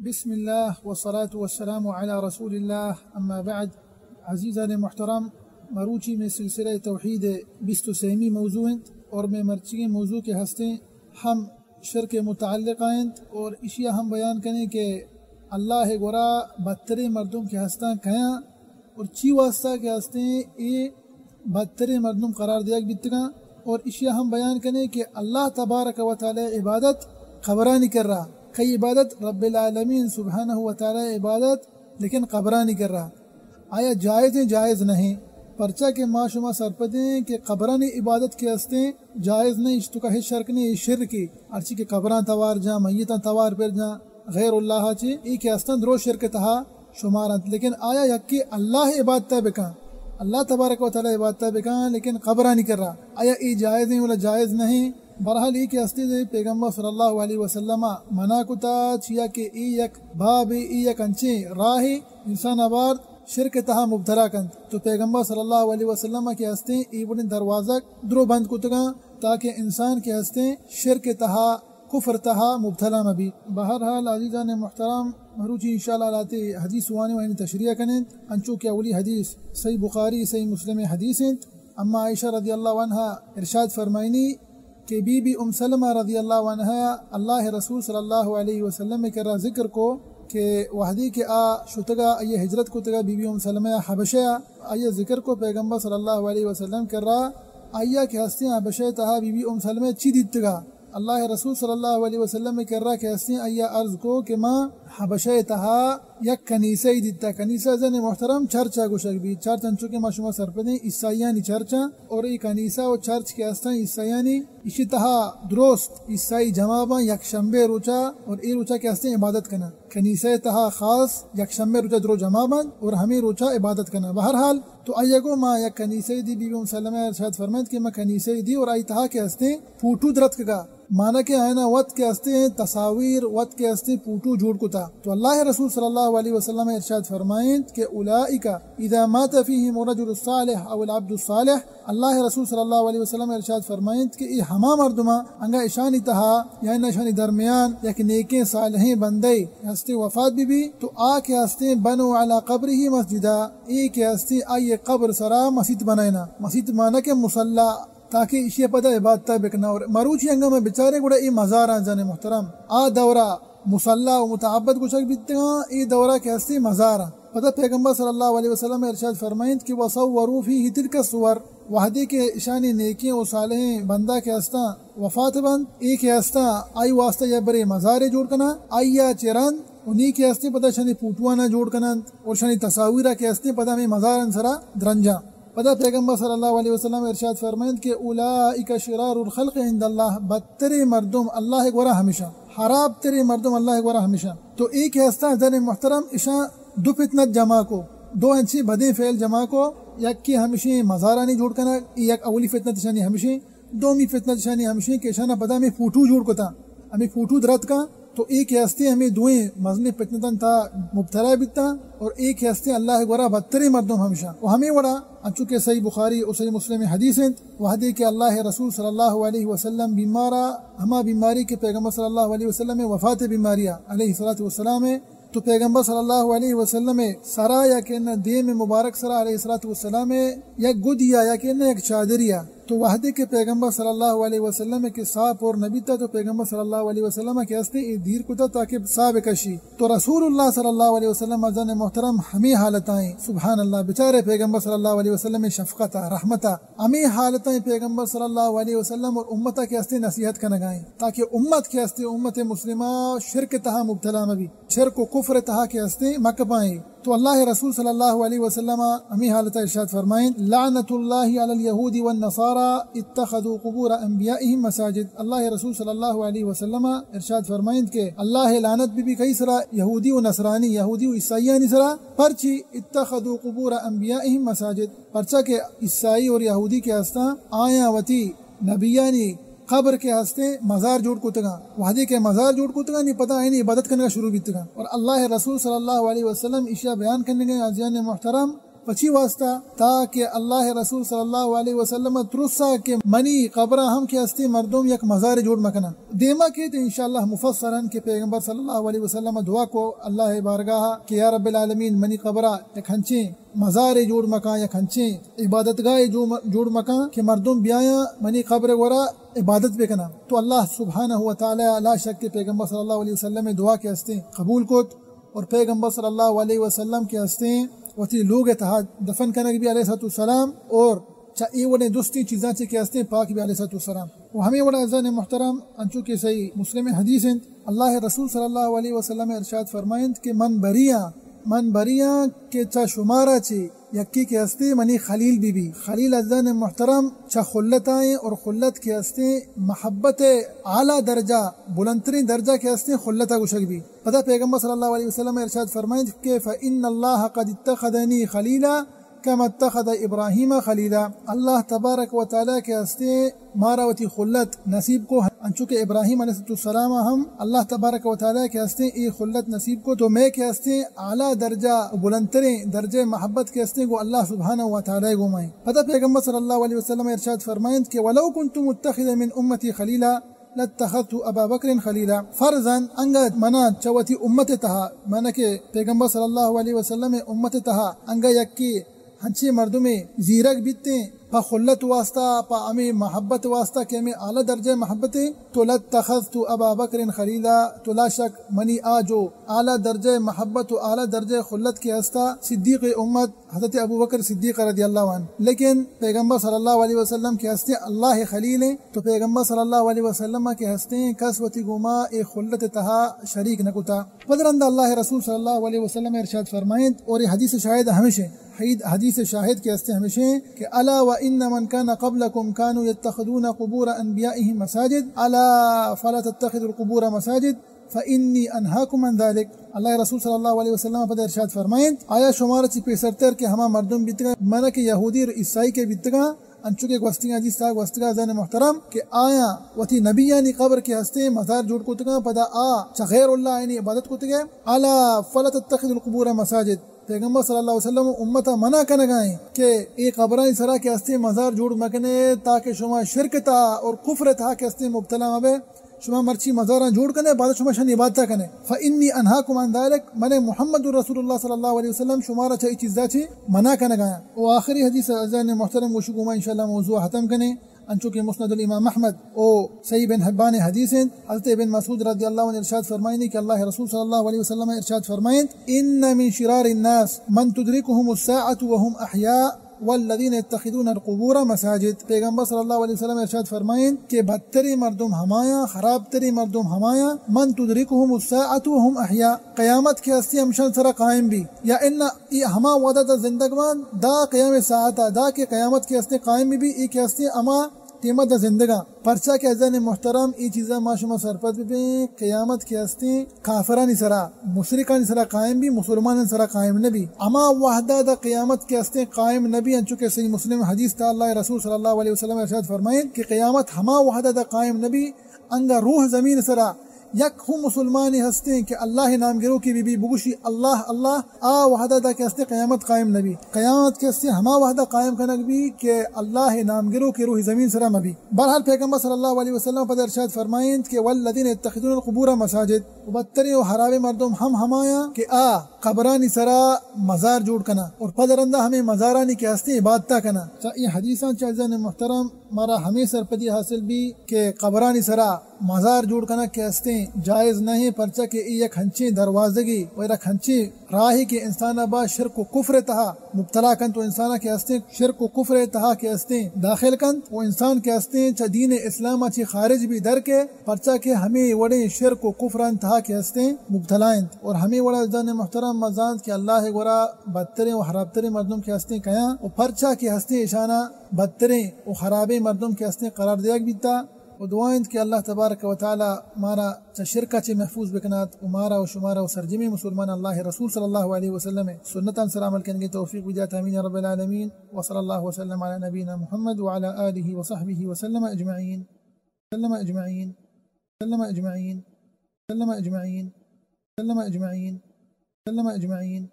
بسم اللہ والصلاة والسلام علی رسول اللہ، اما بعد۔ عزیزان محترم، مروچی میں سلسلہ توحید بیست و سیمی موضوع انت اور میں مرچی موضوع کے ہستیں ہم شرک متعلقہ انت اور اشیا ہم بیان کنیں کہ اللہ گورا بدتریں مردم کہ ہستاں کیاں اور چی واسطہ کہ ہستیں اے بدتریں مردم قرار دیگ بیتگاں، اور اشیا ہم بیان کنیں کہ اللہ تبارک و تعالی عبادت قبرانی کرا، کئی عبادت رب العالمین سبحانہ و تعالی عبادت، لیکن قبرانی کرا آیا جائز ہیں، جائز نہیں؟ پرچا کہ ما شما سرپدیں کہ قبرانی عبادت کے ہستیں جائز نہیں، اشتو کا ہچ شرک نہیں، یہ شرک ہے۔ ہرچی کہ قبراں توار جاں، میتاں توار پر جاں، غیر اللہ چی، ای کہ ہستاں درو شرک تہا شمار انت۔ لیکن آیا یکی اللہ عبادت بکن، اللہ تبارک و تعالی عبادت بکن، لیکن قبرانی کرا، آیا ای جائز ہیں ولا جائز نہیں؟ بہرحال ای کہ ہستی دے پیغمبر صلی اللہ علیہ وسلم منع کتا، چیا کہ ای یک باب، ای یک انچیں راہ انسان آوار شرک تہا مبتلا کنت۔ تو پیغمبر صلی اللہ علیہ وسلم کہ ہستیں ای بڑیں دروازگ درو بند کتگاں تاکہ انسان کہ ہستیں شرک تہا، کفر تہا مبتلا مہ بیت۔ بہرحال عزیزان محترم، مروچی انشاءاللہ لاتے حدیث وانی و یعنی تشریح کنیں، انچو کہ اولی حدیث صحیح بخاری، صحیح مسلم حدیث انت۔ اما عائشہ رضی اللہ عنہا ارشاد فرمائنی کہ بی بی ام سلمہ رضی اللہ عنہا اللہ رسول صلی اللہ علیہ وسلم کرا ذکر کو کہ وحدی کہ آ شتگا، آئی ہجرت کتگا، بی بی ام سلمہ حبشہ، آئی ذکر کو پیغمبر صلی اللہ علیہ وسلم کرا، آیا کہ ہستیں حبشہ تہا بی بی ام سلمہ چی دیتگا؟ اللہ رسول صلی اللہ علیہ وسلم کرا کہ ہستیں آیا عرض کو کہ ما حبشہ تہا یک کنیسہ ای دیتا۔ کنیسہ زن محترم چرچا گوشگ بی، چرچ انچو کہ ما شما سرپدیں عیسائیانی چرچا، اور ای کنیسہ و چرچ کہ ہستاں عیسائیانی، اشی تہا درست عیسائی جمع باں یک شنبے روچا، اور ای روچا کہ ہستیں عبادت کناں۔ کنیسہ تہا خاص یک شنبے روچا درو جمع بنت اور ہمیں روچا عبادت کناں۔ بہرحال تو آئی گو ما یک کنیسہ دی، بی بی ام سلمہ ارشاد فرمائنت کہ ما کنیسہ دی اور آئی تہا کہ ہستیں پوٹو درتکگا، مانا کہ آیانا وت کہ ہستیں تصاویر، وت کہ ہستیں پوٹو جوڑ کتا۔ تو اللہ رسول صلی اللہ علیہ وسلم ارشاد فرمائنت کہ اولئک اذا مات فیہم الرجل الصالح او العبد الصالح، اللہ رسول صلی اللہ علیہ وسلم ارشاد فرمائنت کہ ای ہما مردماں انگا اشانی تہا یا نہ اشانی درمیان یک نیکیں صالحیں بندے ہستے وفات بی بی تو آ کہ ہستیں بنو علی قبرہ مسجدا، ای کہ ہستیں آئی قبر سرا مسیت بنائنا، مسیت مانا کہ مصلی، تاکہ اشی پدا عبادت بکنا۔ اور مروچی انگا میں بچارے گڑا ای مزاراں زن محترم، آ دورا مصلی و متعبد گوشگ بیتگاں، ای دورا کہ ہستیں مزاراں۔ پدا پیغمبر صلی اللہ علیہ وسلم ارشاد فرمائنت کہ وصوروا فیہ تلک الصور، وہدے کہ اشانی نیکیں و صالحیں بندہ کہ ہستاں وفات بنت، ای کہ ہستاں آئی واسطہ یا برے مزارے جوڑ کناں، آئی چہ رند و نی کہ ہستیں پدا اشانی پوٹوانا جوڑ کننت اور اشانی تصاویرا کہ ہستیں پدا ہمیں مزاران سرا درنجاں۔ پدا پیغمبر صلی اللہ علیہ وسلم ارشاد فرمائنت کہ اولئک شرار الخلق عند اللہ، بدتریں مردم اللہ گورا ہمیشاں، حراب تریں مردم اللہ گورا ہمیشاں۔ تو ای کہ ہستاں زن محترم اشاں دو فتنت جمع کو، دو انچیں بدیں فعل جمع کو، یک کہ ہمشیں مزارانی جوڑ کنگ، ای یک اولی فتنت اشانی ہمشیں، دومی فتنت اشانی ہمشیں کہ اشانا پدا ہمیں پوٹو جوڑ کتا، ہمیں پوٹو درتکا، تو ای کہ ہستیں ہمیں دوئیں مزنیں فتنتاں تا مبتلا بیتا اور ای کہ ہستیں اللہ گورا بدتریں مردم ہمشاں۔ و ہمیں وڑا انچو کہ صحیح بخاری و صحیح مسلم حدیث انت، وہدے کہ اللہ رسول صلی اللہ علیہ وسلم بیمارا، ہما بیماری کہ پیغمبر صلی اللہ علیہ وسلم وفات بیماریا علیہ الصلوۃ والسلام، تو پیغمبر صلی اللہ علیہ وسلم سرا یا کہ نہ دیم مبارک سرا علیہ الصلوۃ والسلام یک گدیا یا کہ نہ یک چادریا۔ تو وہدے کہ پیغمبر صلی اللہ علیہ وسلم کہ ساہ پر نبیتا تو پیغمبر صلی اللہ علیہ وسلم کہ ہستے ای دیر کتا تاکہ ساہ بکشی۔ تو رسول اللہ صلی اللہ علیہ وسلم زن محترم ہمیں حالتائیں۔ سبحان اللہ، بچارے پیغمبر صلی اللہ علیہ وسلم شفقتا، رحمتا۔ ہمیں حالتائیں پیغمبر صلی اللہ علیہ وسلم اور امتا کہ ہستے نصیحت کنگائیں تاکہ امت کہ ہستے امت مسلمہ شرک تہا مبتلا مبی، شرک و کفر تہا کہ ہستے مکپائیں۔ تو اللہ رسول صلی اللہ علیہ وسلم ہمیں حالتا ارشاد فرمائیں، لعنت اللہ علی الیہود والنصاری اتخذوا قبور انبیائهم مساجد۔ اللہ رسول صلی اللہ علیہ وسلم ارشاد فرمائیں کہ اللہ لعنت بی بی کئی سرا؟ یہودی و نصرانی، یہودی و عیسائیانی سرا۔ پرچی؟ اتخذوا قبور انبیائهم مساجد، پرچا کہ عیسائی اور یہودی کہ ہستاں آیاں وتی نبیانی قبر کہ ہستیں مزار جوڑ کتگاں۔ وہدے کہ مزار جوڑ کتگاں، نی پدا آیانی عبادت کنگا شروع بیتگاں۔ اور اللہ رسول صلی اللہ علیہ وسلم اشیا بیان کنگے عزیزان محترم، پچی واسطہ؟ تاکہ اللہ رسول صلی اللہ علیہ وسلم ترسا کہ منی قبرا ہم کہ ہستیں مردم یک مزارے جوڑ مکنن۔ دیما کیت انشاءاللہ مفصلا کہ پیغمبر صلی اللہ علیہ وسلم دعا کو اللہ بارگاہ کہ یا رب العالمین، منی قبرا یک ہنچیں مزارے جوڑ مکاں، یک ہنچیں عبادتگاہے جو-، جوڑ مکاں کہ مردم بیایاں منی قبر گورا عبادت بکناں۔ تو اللہ سبحانہ و تعالی لا شک کہ پیغمبر صلی اللہ علیہ وسلم دعا کہ ہستیں قبول کت اور پیغمبر صلی اللہ علیہ وسلم کہ ہستیں وتی لوگ تہا دفن کنگ بی علیہ الصلوۃ والسلام، اور چہ اے وڑیں درستیں چیزاں چہ کہ ہستیں پاک بی علیہ الصلوۃ والسلام۔ و ہمے وڑا عزیزان محترم، انچو کہ صحیح مسلم حدیث انت، اللہ رسول صلی اللہ علیہ وسلم ارشاد فرمائنت کہ من بریاں، من بریاں کہ چہ شمارا چہ یکے کہ ہستے منی خلیل بی بی۔ خلیل عزیزان محترم چہ خلت آئیں، اور خلت کہ ہستے محبت اعلیٰ درجہ، بلندترین درجہ کہ ہستے خلت گوشگ بی۔ پدا پیغمبر صلی اللہ علیہ وسلم ارشاد فرمائنت کہ فإن اللہ قد اتخذنی خلیلا کما اتخذ ابراہیم خلیلا۔ اللہ تبارک و تعالی کہ ہستے مارا وتی خلت نصیب کو، انچو کہ ابراہیم علیہ السلام ہم اللہ تبارک و تعالی کہ ہستے اے خلت نصیب کو، تو میں کہ ہستے اعلیٰ درجہ و بلندتریں درجہ محبت کہ ہستے گو اللہ سبحانہ و تعالی گو مائیں۔ پدا پیغمبر صلی اللہ علیہ وسلم ارشاد فرمائنت کہ ولو كنت متخذا من امتی خلیلا لاتخذت ابا بکر خلیلا۔ فرضاً انگا منا چہ وتی امت تہا، منا کہ پیغمبر صلی اللہ علیہ وسلم امت تہا انگا یکے ہنچیں مردمے زیرگ بیتیں پہ خلت واسطہ، پہ ہمے محبت واسطہ کہ ہمے اعلیٰ درجہ محبت ایں، تو لاتخذت ابا بکر خلیلا، تو لا شک منی آ جو اعلیٰ درجہ محبت و اعلیٰ درجہ خلت کہ ہستا صدیق امت حضرت ابوبکر صدیق رضی اللہ عنہ۔ لیکن پیغمبر صلی اللہ علیہ وسلم کہ ہستے اللہ خلیل ایں، تو پیغمبر صلی اللہ علیہ وسلم کہ ہستے کس وتی گوما اے خلت تہا شریک نہ کتا۔ پد رندا اللہ رسول صلی اللہ علیہ وسلم ارشاد فرمائنت، اور اے حدیث شاہد ہمیش ایں، حدیث شاہد کہ ہستے ہمیش ایں کہ الا وان من كان قبلكم كانوا يتخذون قبور انبيائهم مساجد، الا فلا تتخذوا القبور مساجد، فإني أنهاكم عن ذلك۔ اللہ رسول صلی اللہ علیہ وسلم پدا ارشاد فرمائنت، آیا شمارا چہ پیسرتر کہ ہما مردم بیتگاں، منا کہ یہودی اور عیسائی کہ بیتگاں، انچو کہ گوستگیں حدیث تہا گوستگا عزیزان محترم کہ آیاں وتی نبیانی قبر کہ ہستیں مزار جوڑ کتگاں، پدا آ چہ غیر اللہ آیانی عبادت کتگے۔ الا فلا تتخذوا القبور مساجد۔ پیغمبر صلی اللہ علیہ وسلم امتا منع کنگائیں کہ اے قبرانی سرا کہ ہستیں مزار جوڑ مکنے تاکہ شما شرک تہا اور کفر تہا کہ ہستیں مبتلا مبے۔ شما مرچی مزاراں جوڑ کنے، بعد شما شانی عبادتا کنے۔ فإني أنهاكم عن ذلك، من محمد رسول اللہ صلی اللہ علیہ وسلم شمارا چہ اے چیزا چہ منع کنگایاں۔ و آخری حدیث عزیزان محترم گوشی گوما انشاءاللہ موضوع ختم کنے، انچو کہ مسند الامام احمد و صحیح ابن حبان حدیث انت۔ حضرت ابن مسعود رضی اللہ عنہ ارشاد فرمائنی کہ اللہ رسول صلی اللہ علیہ وسلم ارشاد فرمائنت، ان من شرار الناس من تدركهم الساعة وهم احياء والذين يتخذون القبور مساجد۔ پیغمبر صلی اللہ علیہ وسلم ارشاد فرمائنت کہ بدتریں مردم ہمایاں، خراب تریں مردم ہمایاں، من تدركهم الساعة وهم احياء، قیامت کہ ہستی ہمشان سرا قائم بی، یا ان ای ہما وعدہ دا زندگ مان دا قیام ساعتا دا کہ قیامت کہ ہستی قائم بی، ای کہ ہستی ہما ٹیمہ دا زندگاں۔ پرچا کہ عزیزان محترم، اے چیزا ما شما سرپد ببیں، قیامت کہ ہستیں کافرانی سرا، مشرکانی سرا قائم بی، مسلمانانی سرا قائم نبی۔ ہما وہدا دا قیامت کہ ہستیں قائم نبی، انچو کہ صحیح مسلم حدیث تا اللہ رسول صلی اللہ علیہ وسلم ارشاد فرمائیں کہ قیامت ہما وہدا دا قائم نبی، انگا روح زمین سرا یک ہم مسلمانی ہستیں کہ اللہ نام گروکی بی بی بگوشی اللہ اللہ، آ وہدا دا کہ ہستیں قیامت قائم نبی۔ قیامت کہ ہستیں ہما وہدا قائم کنگ بی کہ اللہ نام گروکی روح زمین سرا مبی۔ بہرحال پیغمبر صلی اللہ علیہ وسلم پد ارشاد فرمائینت کہ والذین یتخذون القبور مساجد، و بدتریں و حرابیں مردم ہم ہمایاں کہ آ قبرانی سرا مزار جوڑ کناں اور پد رندا ہمیں مزارانی کہ ہستیں عبادتا کناں۔ چا اے حدیثاں چا عزیزان محترم مارا ہمیں سرپدی حاصل بی کہ قبرانی سرا مزار جوڑ کنگ کہ ہستیں جائز نہ ایں، پرچا کہ اے یک ہنچیں دروازگے و یک ہنچیں راہے کہ انسان با شرک و کفر تہا مبتلا کنت و انسان کہ ہستیں شرک و کفر تہا کہ ہستیں داخل کنت و انسان کہ ہستیں چہ دین اسلام چی خارج بی در کے، پرچا کہ ہمیں وڑیں شرک و کفران تہا کہ ہستیں مبتلا انت۔ اور ہمیں وڑا عزیزان محترم مزانت کہ اللہ گورا بدتریں و حرابتریں مردم کہ ہستیں کیاں و پرچا کہ ہستیں اشانا بدتریں و خرابیں مردم کہ ہستیں قرار دیگ بیتا۔ و دعا انت کہ اللہ تبارک و تعالی مارا چہ شرکا چہ محفوظ بکنات و مارا و شمارا و سرجمیں مسلمان اللہ رسول صلی اللہ علیہ وسلم سنتان سر عمل کنگے توفیق بدیات۔ آمین یا رب العالمین۔ وصلی اللہ وسلم علی نبینا محمد وعلی آلہ وصحبہ وسلم اجمعین۔ وسلم اجمعین۔ وسلم اجمعین۔ وسلم اجمعین۔ وسلم اجمعین۔ وسلم اجمعین۔